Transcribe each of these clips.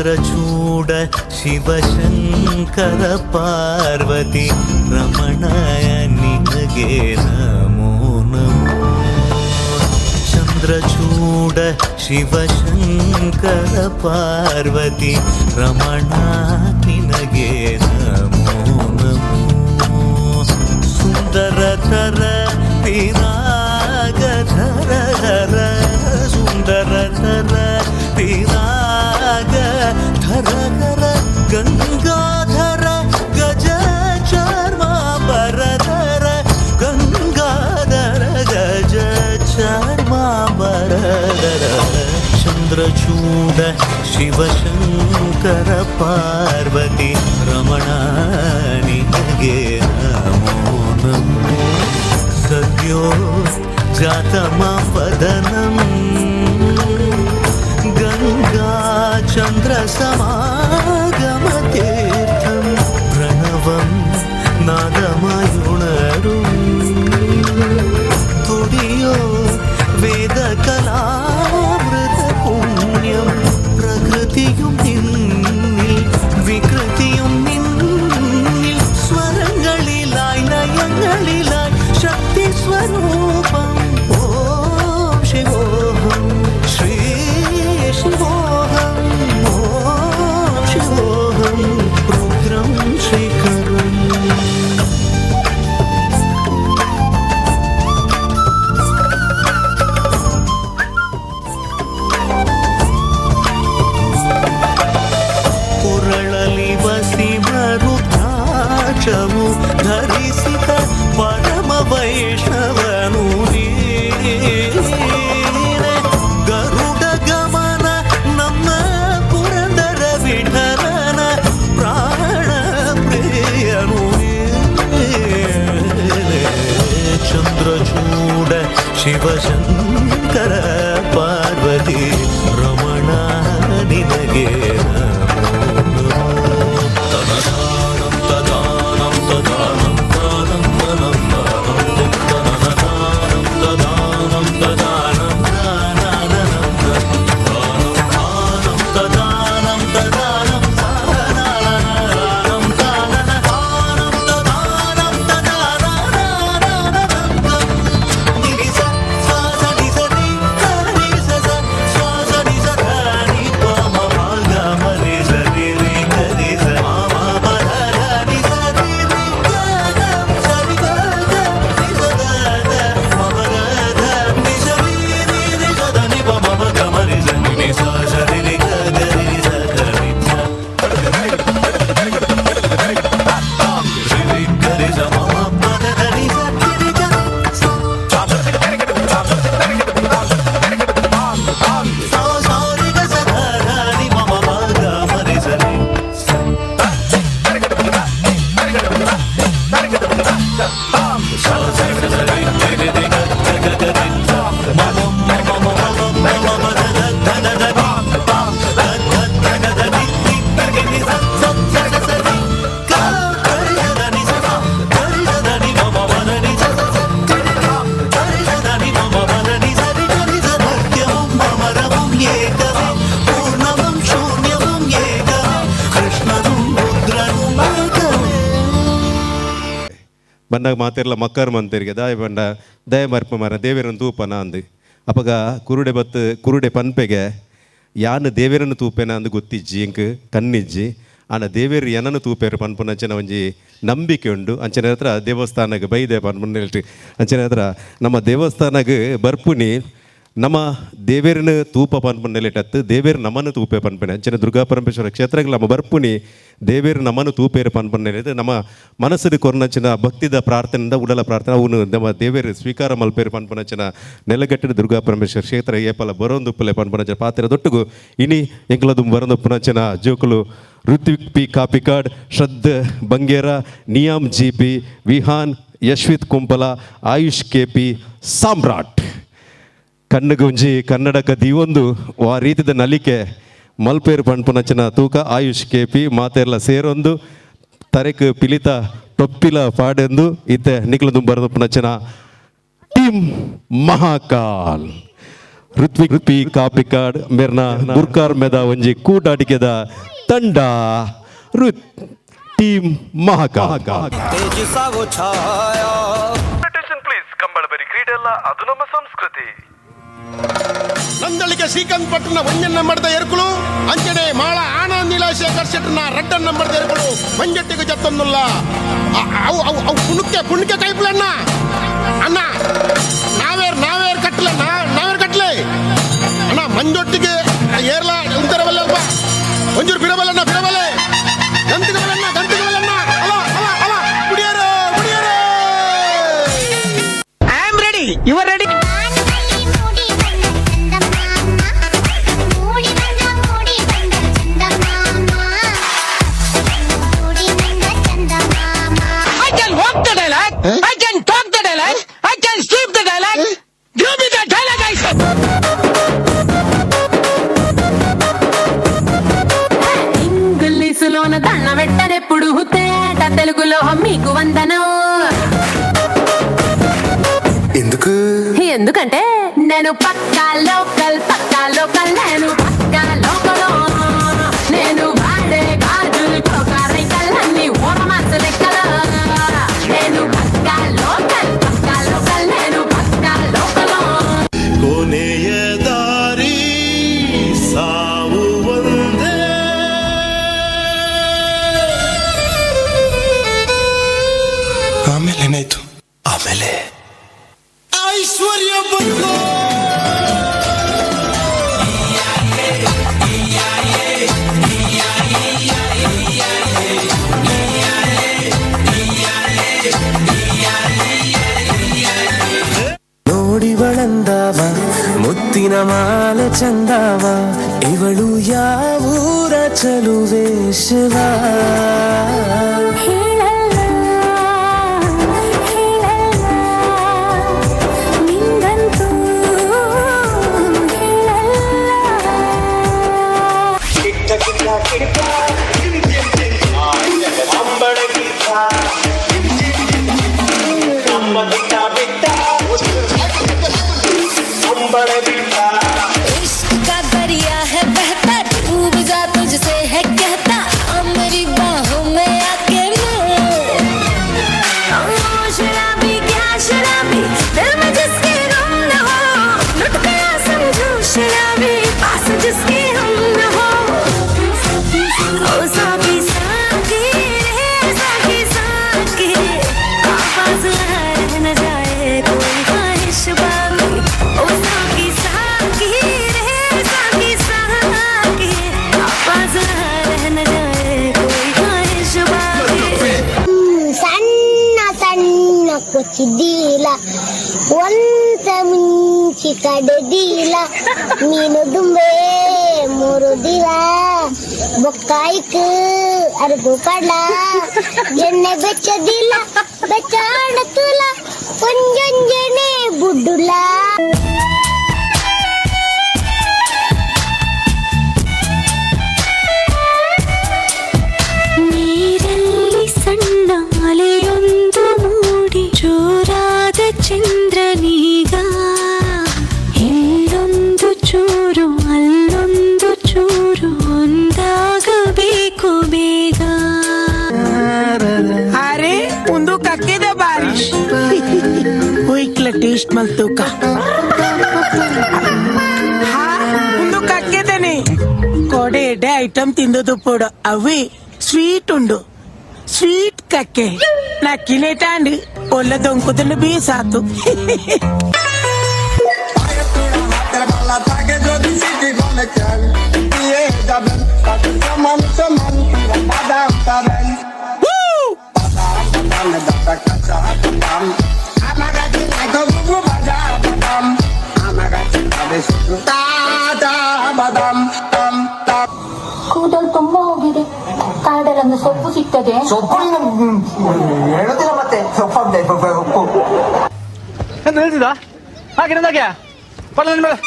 Chandrachud Shivashankara Parvati Ramana ನಿನಗೆ ನಮೋ ನಮೋ. ಚಂದ್ರಚೂಡ ಶಿವಶಂಕರ ಪಾರ್ವತಿ ರಮಣ ನಿನಗೆ ನಮೋ ನಮೋ. ಸುಂದರತರ ಪಿನಾಗಧರ ಧರ, ಸುಂದರತರ ಪಿನಾಗ ಧರ ಧರ, ಗಂಗಾಧರ ಗಜ ಚರ್ಮಾಂಬರಧರ, ಗಂಗಾಧರ ಗಜ ಚರ್ಮಾಂಬರಧರ. ಚಂದ್ರಚೂಡ ಶಿವಶಂಕರ ಪಾರ್ವತಿ ರಮಣ ನಿನಗೆ ನಮೋ ನಮೋ. ಸದ್ಯೋ ಜಾತಮವದನಂ ಗಂಗಾ ಚಂದ್ರ ಸಮಾಗಮ ತೀರ್ಥಂ ಪ್ರಣವಂ ನಾದಮಯುಣರು ತುಡಿಯೋ ವೇದ ಕಲಾಮೃತ ಪುಣ್ಯಂ. പ്രകൃതിയും നിന്നിൽ വികൃതിയും നിന്നിൽ, സ്വരങ്ങളിലായി ലയങ്ങളിലായി ശക്തി സ്വരൂപം. ഓം ശിവോഹം ശ്രീ ശിവോഹം, ഓം ശിവോഹം രുദ്രം ശ്രീകരം. ಕೊರಳಲಿ ವಸಿಮರುದ್ರಾಕ್ಷವು ಧರಿಸಿದ ಪರಮ ವೈಷ್ಣವನು ನೀನೆ. ಗರುಡ ಗಮನ ನಮ್ಮ ಪುರಂದರ ವಿಠಲನ ಪ್ರಾಣ ಪ್ರಿಯನು ನೀನೆ. ಚಂದ್ರಚೂಡ ಶಿವಶಂಕರ ಪಾರ್ವತಿ ರಮಣ ನಿನಗೆ ನಮೋ ನಮೋ. ತದದಾನಂ ತದಾನಂ ತದಾನಂ ತಾನಂ ತನಂ ತಾನಂ ತನನದಾನಂ ತದಾನಂ ತದಾನಂ ತಾನನಂ ತಾನಂ ತಾನಂ ತದಾನಂ ತಾನನದಾನಂ ತಾನನ ತಾನಂ ತದಾನಂ ತದಾನನಂ ನಿರಿಸ ಸ್ವಾಸ ನಿಸ ರಿ ಗ ರಿ ಸ ಸ ಸ್ವಾಸ ನಿ ಸ ಧ ನಿ ಪ ಮ ಪ ಗ ಮ ರಿ ಸ ರಿ ರಿ ಗ ರಿ ಸ ಮ ಮ ಪ ಧ ಧ ನಿ ಸ ರಿ ರಿ ಗ ಗ ಸ ರಿ ಗ ಗ ನಿ ಸ the the ಮ ಮ ಗ ಧ ನಿ ಸ ರಿ ರಿ ರಿ ಸ the ನಿ ಪ ಮ ಮ ಗ ಮ ರಿ ಸ ನಿ ನಿ ಸ ಸ ರಿ ರಿ ಗ ಗ ರಿ ರಿ ಸ ಗ ರಿ ಸ ರಿ ರಿ ಗ ರಿ ಸ ಮ ಮ ಪ ಧ ಧ ನಿ ಸ ರಿ ರಿ ಗ ಸ ಸಾ ಸಾ ರಿ ಗ ಸ ಧ ಧ ನಿ ಮ ಮ ಪ ಗ ಮ ರಿ ಸ ರಿ ಸ. പൂർണ്ണവും ശൂന്യവും ഏകമേ, കൃഷ്ണനും രുദ്രനും ഏകമേ. ಬಂದಾಗ ಮಾತೆರ್ಲ ಮಕ್ಕರ್ ಮಂತೆರಿಗೆ ದಾಯ ಬಂಡ ದಯ ಮರ್ಪ ಮರ ದೇವೇರನ್ನು ತೂಪನ ಅಂದು. ಅಪಗ ಕುರುಡೆ ಬತ್ತು ಕುರುಡೆ ಪನ್ಪೆಗೆ, ಯಾನ್ ದೇವೇರನ್ನು ತೂಪೆನ ಅಂದು ಗೊತ್ತಿಜ್ಜಿ, ಎಂಕ್ ಕಣ್ಣಿಜ್ಜಿ, ಆಂಡ ದೇವೇರು ಏನನ್ನು ತೂಪೇರು ಪನ್ಪುನ ಅಂಚಿನ ಒಂಜಿ ನಂಬಿಕೆ ಉಂಡು. ಅಂಚಿನ ಹತ್ರ ದೇವಸ್ಥಾನಕ್ಕೆ ಬೈದೆ ಪನ್ಪುನ ಹೇಳ್ತಿ. ಅಂಚಿನ ಹತ್ರ ನಮ್ಮ ದೇವಸ್ಥಾನಕ್ಕೆ ಬರ್ಪುನಿ ನಮ್ಮ ದೇವೇರನ ತೂಪ ಪನ್ಪುನ ನೆಲೆಟತ್ತು, ದೇವೇರು ನಮ್ಮನ್ನು ತೂಪೆ ಪನ್ಪನೆ. ಅಂಚಿನ ದುರ್ಗಾ ಪರಮೇಶ್ವರ ಕ್ಷೇತ್ರಗಳು ನಮ್ಮ ಬರ್ಪುನಿ ದೇವೇರು ನಮ್ಮನ್ನು ತೂಪೇರು ಪನ್ಪುನ ನೆಲೆದು ನಮ್ಮ ಮನಸ್ಸು ಕೊರ್ನಂಚಿನ ಭಕ್ತಿದ ಪ್ರಾರ್ಥನೆಯಿಂದ ಉಡಲ ಪ್ರಾರ್ಥನೆ ಅವನು ನಮ್ಮ ದೇವೇರು ಸ್ವೀಕಾರ ಮಲ್ಪೇರು ಪನ್ಪುನಂಚಿನ ನೆಲಗಟ್ಟಿನ ದುರ್ಗಾ ಪರಮೇಶ್ವರ ಕ್ಷೇತ್ರ ಏಪಲ ಬರೋಂದುಪ್ಪಲೆ ಪನ್ಪುನಂಚಿನ ಪಾತ್ರ ದೊಟ್ಟುಗು ಇನಿ ಎಂಕಲದು ಬರೋಂದುಪ್ಪುನಂಚಿನ ಜೋಕುಲು Rithvik P Kapikad, Shraddha Bangera, Niyam G P, Vihan, Yashwith Kumpala, Ayush K P, Samrat. ಕಣ್ಣುಗುಂಜಿ ಕನ್ನಡಕ ದೀವೊಂದು ಆ ರೀತಿದ ನಲಿಕೆ ಮಲ್ಪೇರು ಪನ್ಪುನಂಚಿನ ತೂಕ ಆಯುಷ್ ಕೆ ಪಿ ಮಾತೆರ್ಲ ಸೇರೊಂದು ತರೆಕ್ ಪಿಲಿತ ಟೊಪ್ಪಿಲ ಪಾಡೆಂದು ಇತ್ತೆ ನಿಕ್ಲ ಬರದಪ್ಪುನಂಚಿನ ಟೀಮ್ ಮಹಾಕಾಲ್. ಋತ್ವಿಕ್ ಪಿ ಕಾಪಿಕಾಡ್ ಮೇರ್ನ ಗುರ್ಕಾರ್ ಮೆದ ಒಂಜಿ ಕೂಟಾಟಿಕೆದ ತಂಡ ಋತ್ ಟೀಮ್ ಮಹಾಕಾ. ಅಟೆನ್ಷನ್ ಪ್ಲೀಸ್, ಕಂಬಳ ಬರಿ ಕ್ರೀಡೆ ಅಲ್ಲ, ಅದು ನಮ್ಮ ಸಂಸ್ಕೃತಿ. ನಂದಳಿಕೆ ಶ್ರೀಕಾಂತ್ ಪಟ್ಟಣ ಒಂಜನ್ ನಂಬರ್ದ ಎರ್ಕುಲು ಅಂಚನೆ ಮಾಳ ಆನಂದ್ ನೀಲಾಶೇಖರ್ ಶೆಟ್ಟರ್ನ ರಡ್ಡನ್ ನಂಬರ್ದ ಎರ್ಕುಲು ಮಂಜಟ್ಟಿಗೆ ಜತ್ತೊಂದುಲ್ಲ. ಅವು ಅವು ಅವು ಕುಣುಕ್ಕೆ ಕುಣುಕ್ಕೆ ಕೈಪುಲಣ್ಣ ಅಣ್ಣ ನಾವೇರ್ ನಾವೇರ್ ಕಟ್ಟಲೆ ನಾವೇರ್ ಕಟ್ಟಲೆ ಅಣ್ಣ ಮಂಜೊಟ್ಟಿಗೆ ಏರ್ಲ ಉಂತರವಲ್ಲ ಅಲ್ಪ ಒಂಜೂರು ಬಿರಬಲ್ಲಣ್ಣ ಬಿರಬಲೆ ಗಂತಿಗೆ ಬಲ್ಲಣ್ಣ ಗಂತಿಗೆ ಬಲ್ಲಣ್ಣ ಅಲ್ಲ ಅಲ್ಲ ಅಲ್ಲ ಕುಡಿಯರು ಕುಡಿಯರು. I am ready, you are ready. ಬಾನುಬಲಿ ಮೂಡಿ ಬಂದ ಚಂದಮಾಮ, ಮೂಡಿ ಬಂದ ಮೂಡಿ ಬಂದ ಚಂದಮಾಮ, ಮೂಡಿ ಬಂದ ಚಂದಮಾಮ. I can walk the dialogue, I can talk the dialogue, I can sleep the dialogue. Give me the dialogue, I said. ఇంగ్లీషులోన దండ పెట్టనెప్పుడు తేట తెలుగులో మీకు వందనం. ఎందుకు? ఎందుకంటే నేను పక్కా లోకల్, పక్కా లోకల్, నేను పక్కా లోకల్. నేను వాడే గాజులు రైకల్ అన్ని ఓరమాస లెక్కలు. నేను పక్కా లోకల్, పక్కా లోకల్, నేను పక్కా లోకల్. ಕೊನೆಯ ದಾರಿ ಸಾವು ಒಂದೇ. ಆಮೇಲೆ ಏನಾಯ್ತು? ಆಮೇಲೆ ಐಶ್ವರ್ಯ ಬಂದ್ಲು. ನೋಡಿ ಬಳಂದಾವ ಮುತ್ತಿನ ಮಾಲೆ ಚಂದಾವ, ಇವಳು ಯಾವೂರ ಚಲುವೆ ಶಿವ? ಹೇಳಲ್ಲ ಹೇಳಲ್ಲ ನಿಂಗಂತೂ ಹೇಳಲ್ಲ. इश्क का दरिया है बहता, डूब जा तुझसे है कहता, आ मेरी बाहों में आके मैं। ओ शराबी क्या शराबी, दिल में जिसके गम न हो, लुट गया समझो शराबी, पास जिसके हम न हो। ओ साकी साकी रे साकी साकी, आवाज रह न जाए कोई ख्वाहिश बाकी। ओ साकी साकी रे साकी साकी, आवाज रह न जाए कोई ख्वाहिश बाकी. ಸಣ್ಣ ಸಣ್ಣ ಕೊಚ್ಚಿದೀಲ, ಒಂತ ಮುಂಚಿ ಕಡೆದೀಲ, ಮೀನು ದುಂಬೆ ಮುರುದಿಲ, ಬೊಕ್ಕಾಯ್ಕ್ ಅರ್ಗು ಪಡ್ಲ, ಎಣ್ಣೆ ಬೆಚ್ಚದಿಲ್ಲ ಬೆಚ್ಚಾಣ ತುಲ, ಒಂಜೊಂಜನೆ ಬುಡ್ಡುಲ. ನೀರಲ್ಲಿ ಸಣ್ಣ ಅಲೆಯೊಂದು ಮೂಡಿ ಜೋರಾದ ಚಂದ್ರನೀಗ, ಇಲ್ಲೊಂದು ಚೂರು ಅಲ್ಲೊಂದು ಚೂರು ಒಂದಾಗಬೇಕು ಬೇಗ. ಅರೆ ಒಂದು ಕಕ್ಕಿದ ಬಾರಿಶ್ ಹುಯ್ಕ್ಲ ಟೇಸ್ಟ್ ಮಲ್ತೂಕ. ಹಾ ಒಂದು ಕಕ್ಕಿದನೆ ಕೊಡೆ ಎಡೆ ಐಟಮ್ ತಿಂದದು ಪೋಡು. ಅವಿ ಸ್ವೀಟ್ ಉಂಡು, ಸ್ವೀಟ್ ಕಕ್ಕೆ ನಕ್ಕಿನೇಟಾಂಡ್ ಒಳ್ಳೆ ದೊಂಕುದನ್ನು ಬೀಸಾತು. ಕೂದಲು ತುಂಬಾ ಹೋಗಿದೆ, ಕಾಡಲ್ಲೊಂದು ಸೊಪ್ಪು ಸಿಗ್ತದೆ. ಹೇಳುದಿಲ್ಲ ಮತ್ತೆ ಸೊಪ್ಪು. ಎಂತ ಹೇಳ್ತಿದ್ದ ಹಾಗೆ ನಂದಾಗೆ ಪಡ ಮೇಲೆ.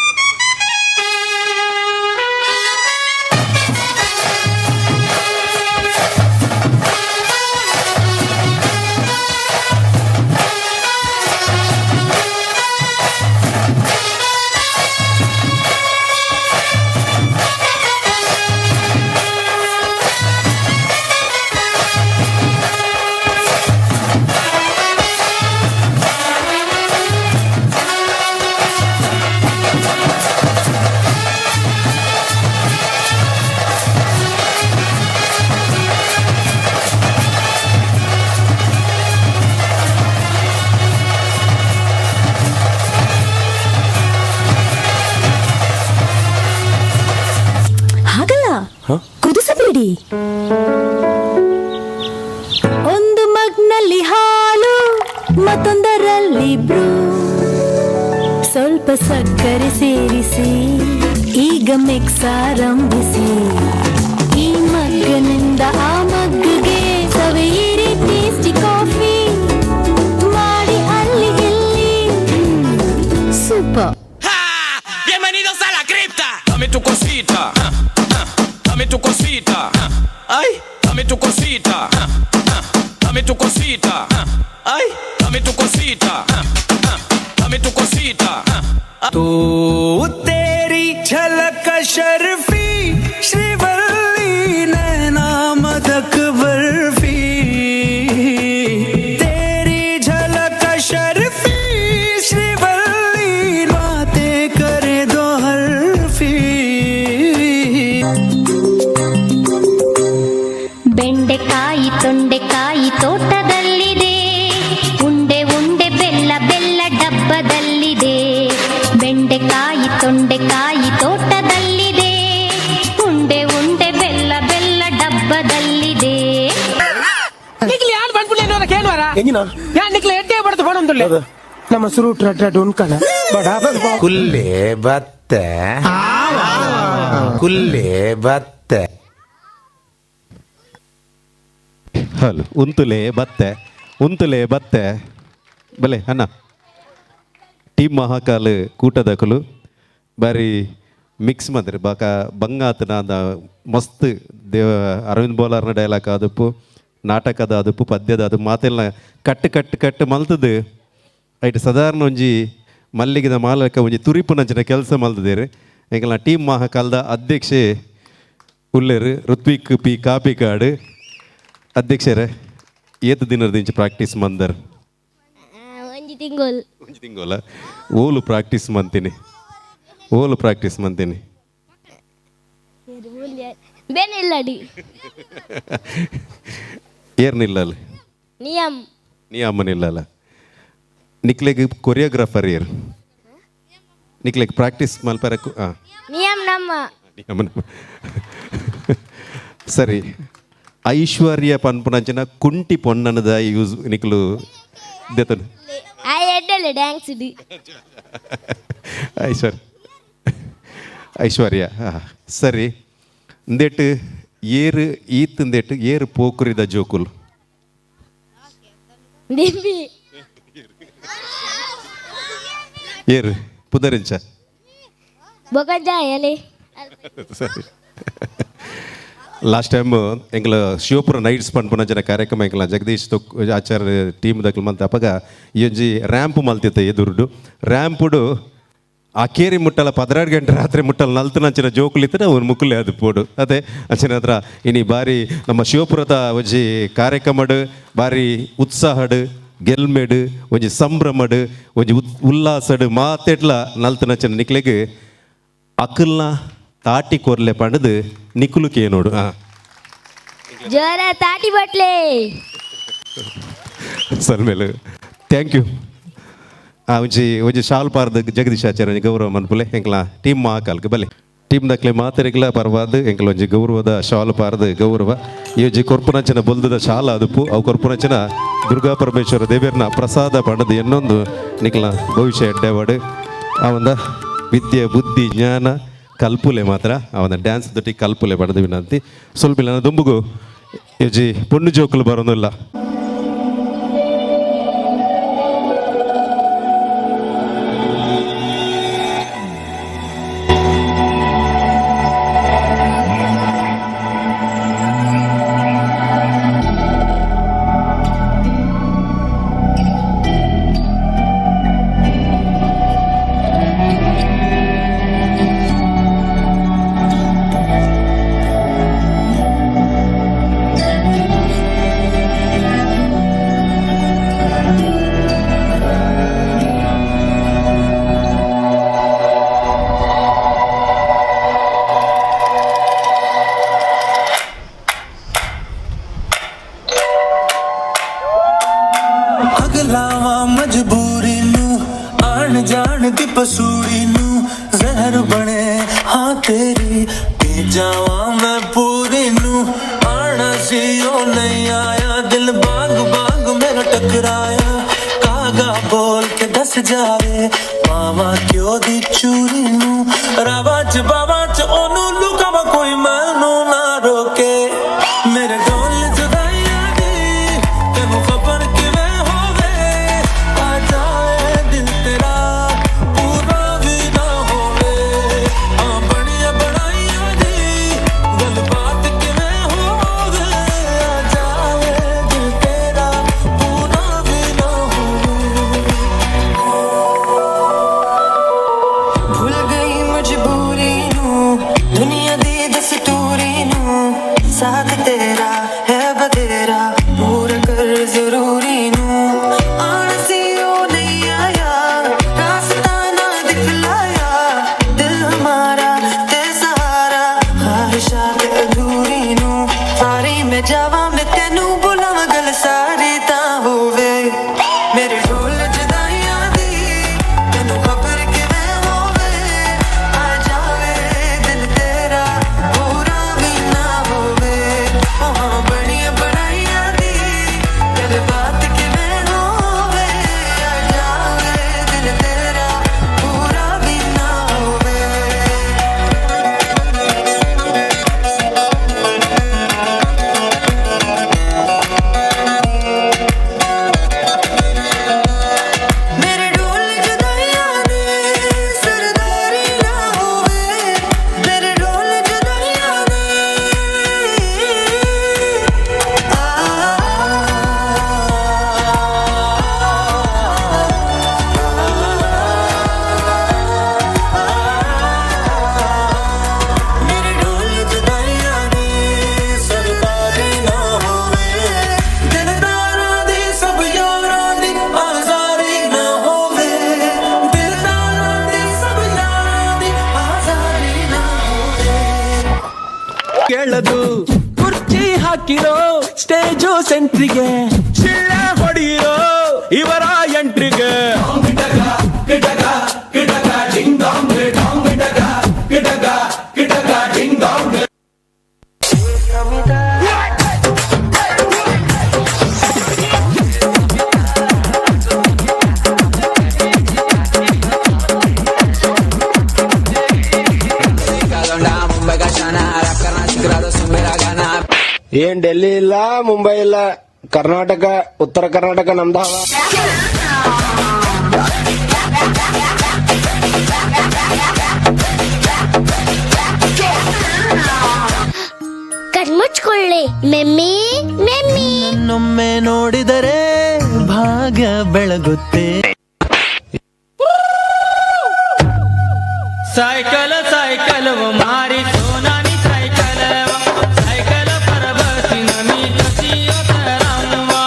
ಬಿಡಿ. ಒಂದು ಮಗ್ನಲ್ಲಿ ಹಾಲು, ಮತ್ತೊಂದರಲ್ಲಿ ಬ್ರೂ, ಸ್ವಲ್ಪ ಸಕ್ಕರೆ ಸೇರಿಸಿ ಈಗ ಮಿಕ್ಸ್ ಆರಂಭಿಸಿ. ಈ ಮಗ್ಗನಿಂದ ಆ ಮಗ್ಗಿಗೆ ಸವಿಯಿರಿ ಟೇಸ್ಟಿ ಕಾಫಿ ಮಾಡಿ ಅಲ್ಲಿ ಇಲ್ಲಿ. Super. Bienvenidos a la cripta. Dame tu cosita. Ah, ah, dame tu cosita. Ah, ay, dame tu cosita. Ah, ah, dame tu cosita. Ah, ay, dame tu cosita. Ah, ah, dame tu cosita. Ah, तू तेरी झलक शर्फी श्रीवल्ली नैना मदक बर्फी तेरी झलक शर्फी श्रीवल्ली बातें करे दो हरफी. ಬೆಂಡೆಕಾಯಿ ತೊಂಡೆಕಾಯಿ ತೋಟದಲ್ಲಿದೆ, ಉಂಡೆ ಉಂಡೆ ಬೆಲ್ಲ ಬೆಲ್ಲ ಡಬ್ಬದಲ್ಲಿದೆ. ಬೆಂಡೆಕಾಯಿ ತೊಂಡೆಕಾಯಿ ತೋಟದಲ್ಲಿದೆ, ಉಂಡೆ ಉಂಡೆ ಬೆಲ್ಲ ಬೆಲ್ಲ ಡಬ್ಬದಲ್ಲಿದೆ. ನಿಕ್ಲಿ ಯಾನ್ ಬಂದ್ಬಿಡ್ಲಿ ಕೇನ್ವಾರ ಯಾನ್ ನಿಕ್ಲೆ ಎಡ್ಡೆ ಬಡ್ದು ಬಣಂದುಲ್ಲೆ ನಮ್ಮ ಸುರೂಟ್ ರಡ್ಡ ಉನ್ಕನ ಬಡ. ಕುಲ್ಲೆ ಬತ್ತೆ, ಕುಲ್ಲೆ ಬತ್ತೆ. ಹಲೋ, ಉಂತುಲೆ ಬತ್ತೆ, ಉಂತುಲೆ ಬತ್ತೆ. ಬಲೆ ಅಣ್ಣ, ಟೀಮ್ ಮಹಾಕಾಲ್ ಕೂಟದಕಲು ಬಾರಿ ಮಿಕ್ಸ್ ಮಂತ್ರಿ ಬಾಕ ಬಂಗಾತನ ಮಸ್ತ್ ದೇವ ಅರವಿಂದ್ ಬೋಲಾರ್ನ ಡೈಲಾಗ್ ಆದಪ್ಪು, ನಾಟಕದ ಆದಪ್ಪು, ಪದ್ಯದ ಅದು ಮಾತೆಲ್ಲ ಕಟ್ಟು ಕಟ್ಟು ಕಟ್ಟು ಮಲ್ತದು. ಐಟ್ ಸಾಧಾರಣ ಒಂಜಿ ಮಲ್ಲಿಗೆದ ಮಾಲಕ ಒಂಜಿ ತುರಿಪುನಂಚಿನ ಕೆಲಸ ಮಲ್ತದೇರು. ಎಂಕಲ್ನ ಟೀಮ್ ಮಹಾಕಾಲದ ಅಧ್ಯಕ್ಷೆ ಉಲ್ಲೇರು ಋತ್ವಿಕ್ ಪಿ ಕಾಪಿಕಾಡು. ಅಧ್ಯಕ್ಷರೇ, ಏತು ದಿನದ ಪ್ರಾಕ್ಟೀಸ್ ಮಂದರ್? ಒಂಜಿ ತಿಂಗೋಲ್. ಒಂಜಿ ತಿಂಗೋಲ. ಓಲು ಪ್ರಾಕ್ಟೀಸ್ ಮಂತೀನಿ, ಓಲು ಪ್ರಾಕ್ಟೀಸ್ ಮಂತೀನಿ? ಬೇನಿಲ್ಲಡಿ. ಏರ್ನಿಲ್ಲಲ್ಲ? ನಿಯಮ್. ನಿಯಮನಿಲ್ಲಲ್ಲ. ನಿಕ್ಲೆಗ್ ಕೊರಿಯೋಗ್ರಾಫರ್ ಏರ್? ನಿಕ್ಲೆಗ್ ಪ್ರಾಕ್ಟೀಸ್ ಮಲ್ಪರ? ಹಾಂ. ನಿಯಮ್ ನಮ್ಮ. ನಿಯಮ. ಸರಿ, ಐಶ್ವರ್ಯ ಪನ್ಪುನಂಚಿನ ಕುಂಟಿ ಪೊನ್ನನದ ಯೂಸ್ ನಿಕ್ಲು ದೆತನು. ಆಯ್ ಎಡ್ಡಲೆ ಡ್ಯಾನ್ಸ್ ಇಡಿ. ಐಶ್ವರ್ಯ, ಐಶ್ವರ್ಯ. ಹಾಂ, ಸರಿ. ಇಂದೆಟ್ ಏರು ಈತ್ ಇಂದೆಟ್ ಏರು ಪೋಕುರಿದ ಜೋಕುಲ್? ದಿಮ್ಮಿ. ಏರು ಪುದರಿಂಚ? ಬೊಕಜಾಯಲೆ. ಸರಿ, ಲಾಸ್ಟ್ ಟೈಮ್ ಎಂಗ್ಲ ಶಿವಪುರ ನೈಟ್ಸ್ ಪನ್ಪುನಂಚಿನ ಕಾರ್ಯಕ್ರಮ ಎಂಕಲ ಜಗದೀಶ್ ತೊಕ್ ಆಚಾರ್ಯ ಟೀಮ್ ದಕ್ಲು ಮಂತ ಅಪಗ ಈ ಒಂಜಿ ರ್ಯಾಂಪ್ ಮಲ್ತಿತ್ತ. ಎದುರುಡು ರ್ಯಾಂಪುಡು ಆ ಕೇರಿ ಮುಟ್ಟಲ 12 ಗಂಟೆ ರಾತ್ರಿ ಮುಟ್ಟಲ ನಲ್ತನಂಚಿನ ಜೋಕುಲಿತ್ತದ ಅವ್ನು ಮುಕ್ಕುಲೆ ಅದು ಪೋಡು. ಅದೇ ಅಂಚಿನ ಹತ್ರ ಇನಿ ಬಾರಿ ನಮ್ಮ ಶಿವಪುರದ ಒಂಜಿ ಕಾರ್ಯಕ್ರಮಡು ಬಾರಿ ಉತ್ಸಾಹಡು, ಗೆಲ್ಮೆಡು, ಒಂಜಿ ಸಂಭ್ರಮಡು, ಒಂಜಿ ಉಲ್ಲಾಸಡು ಮಾತೆಟ್ಲ ನಲ್ತನಂಚಿನ ನಿಕ್ಲೆಗ್ ಅಕಲ್ನ ತಾಟಿ ಕೊರ್ಲೆ ಪಂಡದು ನಿಕುಲು ಕೇನೋಡು. ಹಾಂ. ಜೋರ ತಾಟಿ ಬಟ್ಲೆ. ಸರ್ ಮೇಲೆ thank you. ಆ ಒಂಜಿ ಒಂಜಿ ಶಾಲ್ ಪಾರ್ದ ಜಗದೀಶ್ ಆಚಾರ್ಯ ಒಂಜಿ ಗೌರವ ಮನ್ಪುಲೆ ಎಂಕ್ಲ ಟೀಮ್ ಮಹಾಕಾಲ್ಗೆ. ಬಲೆ, ಟೀಮ್ ದಕ್ಲೆ ಮಾತೆರೆಗ್ಲ ಪರವಾದ್ ಎಂಕ್ಲ ಒಂಜಿ ಗೌರವದ ಶಾಲ್ ಪಾರ್ದ ಗೌರವ. ಈ ಒಂಜಿ ಕೊರ್ಪುನಂಚಿನ ಬೊಲ್ದದ ಶಾಲ ಅದುಪು. ಅವು ಕೊರ್ಪುನಂಚಿನ ದುರ್ಗಾ ಪರಮೇಶ್ವರ ದೇವೇರ್ನ ಪ್ರಸಾದ ಪಂಡದು ಎನ್ನೊಂದು ನಿಕ್ಲ ಭವಿಷ್ಯ ಎಡ್ಡೆವಾಡು. ಆ ಒಂದ ವಿದ್ಯೆ ಬುದ್ಧಿ ಜ್ಞಾನ ಕಲ್ಪುಲೆ ಮಾತ್ರ ಅವನ ಡ್ಯಾನ್ಸ್ ದೊಟ್ಟಿ ಕಲ್ಪುಲೆ ಪಡೆದು ವಿನಂತಿ. ಸ್ವಲ್ಪ ಇಲ್ಲ ದುಂಬುಗು ಯಜಿ ಪೊಣ್ಣು ಜೋಕುಲು ಬರೋದಿಲ್ಲ. ਅਗਲਾਵਾਂ ਮਜਬੂਰੀ ਨੂੰ, ਆਣ ਜਾਣ ਦੀ ਪਸੂੜੀ ਨੂੰ, ਜ਼ਹਿਰ ਬਣੇ ਹਾਂ ਤੇਰੀ ਪੀ ਜਾਵਾਂ ਮੈਂ ਪੂਰੀ ਨੂੰ. सी ओ नहीं आया, दिल बाग बाग मेरा टकराया। कागा बोल के दस जावे, मामा क्यों दी चूरी नू, रावा च बावा च ओनू लुकावा, कोई मैनू ना रोके। मेरे ढोल जुदाइयां दी तैनू खबर किवें होवे, आ जाए दिल तेरा पूरा भी ना होवे। आ बणिया बनाइयां दी गलबात किवें होवे, आ जाए दिल तेरा पूरा भी ना होवे। भूल गई मजबूरी नू, दुनिया दी दस्तूरी नू, साथ तेरा है बतेरा, पूरा कर जरूरी नू। आना सी ओ नहीं आया, रास्ता ना दिखलाया, दिल हमारा ते सहारा, ख्वाहिशात अधूरी नू। सारी मैं जावा मैं तैनू बुलावा, गल सारी तां होवे। मेरे ढोल जुदाइयां दी तैनू खबर किवें होवे, आ जावे दिल तेरा पूरा भी ना होवे। ओ हाँ बणिया बनाइयां दी गलबात किवें होवे, आ जावे दिल तेरा पूरा भी ना होवे। मेरे ढोल जुदाइयां दे सरदारी ना होवे, मेरे ढोल जुदाइयां दे। मेरे ढोल जुदाइयां दे सरदारी ना होवे, दिलदारां दी सब यारां दी आज़ारी ना होवे, दिलदारां दी सब यारां दी आज़ारी ना होवे। ಕೇಳದು ಕುರ್ಚಿ ಹಾಕಿರೋ ಸ್ಟೇಜು ಸೆಂಟ್ರಿಗೆ, ಶಿಳ್ಳೆ ಹೊಡೆಯಿರೋ ಇವರ ಎಂಟ್ರಿಗೆ. ಏನ್ ಡೆಲ್ಲಿ ಇಲ್ಲ, ಮುಂಬೈ ಇಲ್ಲ, ಕರ್ನಾಟಕ, ಉತ್ತರ ಕರ್ನಾಟಕ ನಮ್ದ ಹವಾ. ಕಣ್ಮುಚ್ಕೊಳ್ಳಿ ಮೆಮ್ಮಿ ಮೆಮ್ಮಿ. ನನ್ನೊಮ್ಮೆ ನೋಡಿದರೆ ಭಾಗ್ಯ ಬೆಳಗುತ್ತೆ. सायकल सायकल व मारी सोनानी सायकल, सायकल पर बसीन मी तशी रामवा.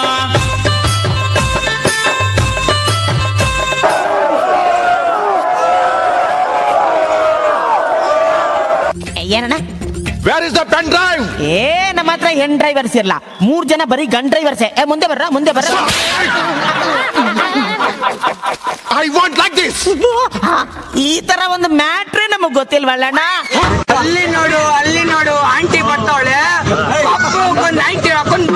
ಏನಣ್ಣ? Where is the pen drive? ಏ, ನಮ್ಮ ಹತ್ರ ಹೆಣ್ ಡ್ರೈವರ್ಸ್ ಇರಲ್ಲ, 3 ಜನ ಬರೀ ಗನ್ ಡ್ರೈವರ್ಸ್. ಏ, ಮುಂದೆ ಬರ್ರ, ಮುಂದೆ ಬರ್ರ. I want like this. ಈ ತರ ಒಂದು ಮ್ಯಾಟ್ರೇ ನಮಗ್ ಗೊತ್ತಿಲ್ವಲ್ಲಣ್ಣ. ಅಲ್ಲಿ ನೋಡು, ಅಲ್ಲಿ ನೋಡು, ಆಂಟಿ ಬರ್ತಾವಳೆ, ನೈಂಟಿ ಹಾಕೊಂಡು.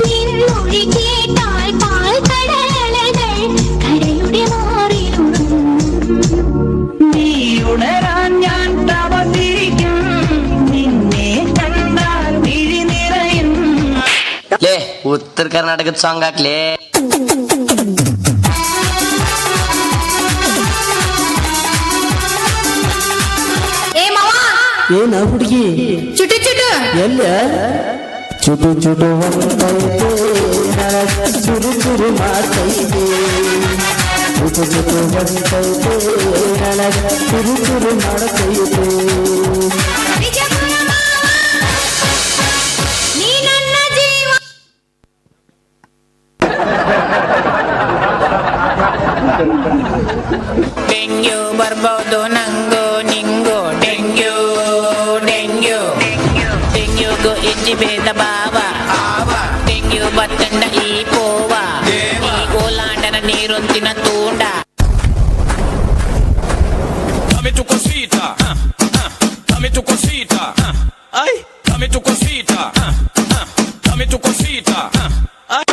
നിൻമൊഴി കേട്ടാൽ പാൽക്കടലകൾ കരയുടെ മാറിലുറങ്ങും. നീ ഉണരാൻ ഞാൻ തപസിരിക്കും, നിന്നെ കണ്ടാൽ മിഴി നിറയും. ಲೇ, ಉತ್ತರ ಕರ್ನಾಟಕದ ಸಾಂಗ್ ಹಾಕ್ಲೇ. ಏ ಮಾವ, ಏನ ಹುಡುಗಿ? ಚುಟು ಚುಟು. ಎಲ್ಲ ಚುಟು ಚುಟು ಅಂತೈತೆ, ಚುರು ಚುರು ಮಾಡ್ತೈತೆ. ಚುಟು ಚುಟು ಅಂತೈತೆ, ಚುರು ಚುರು ಮಾಡ್ತೈತೆ. ವಿಜಯಪುರ ಮಾವ, ನೀ ನನ್ನ ಜೀವ. ಒಂಜಿ ಭೇದ ಭಾವ ಡೆಂಗ್ಯೂ ಬತ್ತಂಡ ಈ ಪೋವ ಈ ಗೋಲಾಂಡನ ನೀರೊಂತಿನ ತೂಂಡ. Dame tu cosita, dame tu cosita, ay, dame tu cosita, dame tu cosita, ay.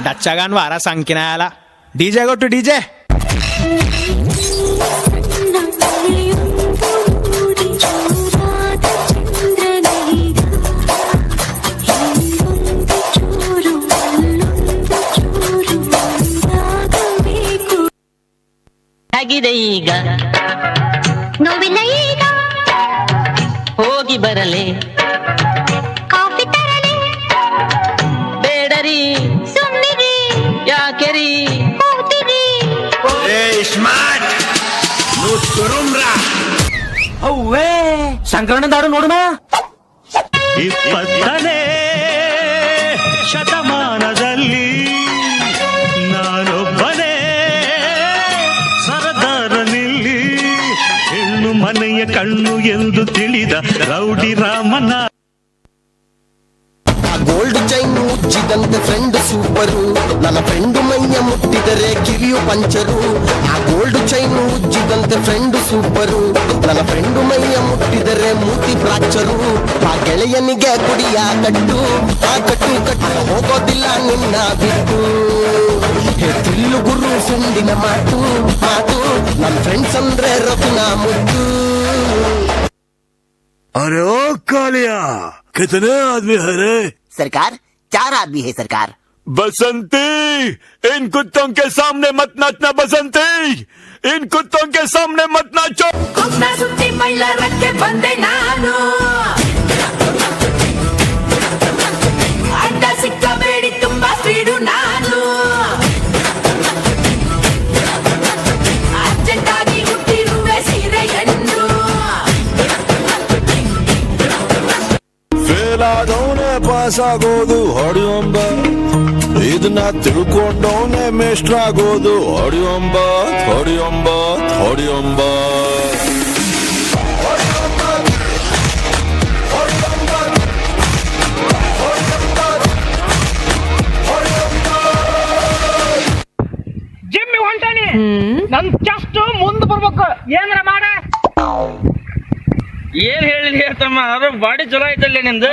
డచ్చగాన్ వారా సంకినాల డీజే కొట్టు డీజే. ಆಗಿದೆ ಈಗ ನೋವಿಲ್ಲ ಈಗ ಹೋಗಿ ಬರಲೆ ಕಾಫಿ ತರಲೆ ಬೇಡರಿ ಸುಮ್ಮನಿರಿ ಯಾಕೆರಿ ಹೋಗ್ತೀರಿ. ಅವ್ವೇ ಶಂಕರಣ್ಣದಾಡು ನೋಡುಮ. 20ನೇ ಶತಮಾನದಲ್ಲಿ ನಾನೊಬ್ಬನೇ ಸರದಾರನಿಲ್ಲಿ, ಹೆಣ್ಣು ಮನೆಯ ಕಣ್ಣು ಎಂದು ತಿಳಿದ ರೌಡಿ ರಾಮನ. ಆ ಗೋಲ್ಡ್ ಚೈನ್ ಉಜ್ಜಿದಂತೆ ಫ್ರೆಂಡ್ ಸೂಪರು, ನನ್ನ ಫ್ರೆಂಡು ಮೈಯ ಮುಟ್ಟಿದರೆ ಕಿವಿಯು ಪಂಚರು. ಆ ಗೋಲ್ಡ್ ಚೈನ್ ಉಜ್ಜಿದಂತೆ ಫ್ರೆಂಡ್ ಸೂಪರು, ನನ್ನ ಫ್ರೆಂಡು ಮೈಯ ಮುಟ್ಟಿದರೆ ಮೂತಿ ಫ್ರಾಕ್ಚರು. ಆ ಗೆಳೆಯನಿಗೆ ಗುಡಿಯ ಕಟ್ಟು, ಆ ಕಟ್ಟು ಕಟ್ಟು ಹೋಗೋದಿಲ್ಲ ನಿನ್ನ ಬಿಟ್ಟು. ಹೇ ತಿಲ್ಲು ಗುರು ಫ್ರೆಂಡಿನ ಮಾತು ಮಾತು, ನನ್ನ ಫ್ರೆಂಡ್ಸ್ ಅಂದ್ರೆ ರಘುನ ಮುದ್ದು. अरे ओ कालिया, कितने आदमी है रे? सरकार, 4 आदमी है सरकार. बसंती, इन कुत्तों के सामने मत नाचना. बसंती, इन कुत्तों के सामने मत नाचो. ಕುಂದ ಸುತ್ತಿ ಮೈಲಾರಕ್ಕೆ ಬಂದೆ ನಾನು, ಅಡ್ಡ ಸಿಕ್ಕಬೇಡಿ ತುಂಬಾ ಸ್ಪೀಡು ನಾನು. ಅರ್ಜೆಂಟ್ ಆಗಿ ಹುಟ್ಟಿರುವೆ ಸೀರೆಯನ್ನು. ಫೇಲ್ ಆದವನೇ ಪಾಸ್ ಆಗೋದು ಹೊಡಿಯೊಂಬ, ಇದನ್ನ ತಿಳ್ಕೊಂಡವನೇ ಮೇಷ್ಟ್ರಾಗೋದು. ಹೊಡಿಯೊಂಬತ್, ಹೊಡಿಯೊಂಬತ್, ಹೊಡಿಯೊಂಬತ್. ಜಿಮ್ಮಿ ಹೊಂಟಾನಿ, ನನ್ ಚೆಸ್ಟ್ ಮುಂದ್ ಬರ್ಬೇಕು, ಏನಾರ ಮಾಡ. ಏನ್ ಹೇಳಿಲಿ ತಮ್ಮ, ಅದ್ರ ಬಾಡಿ ಚಲೋ ಐತಲ್ಲ ನಿಂದು.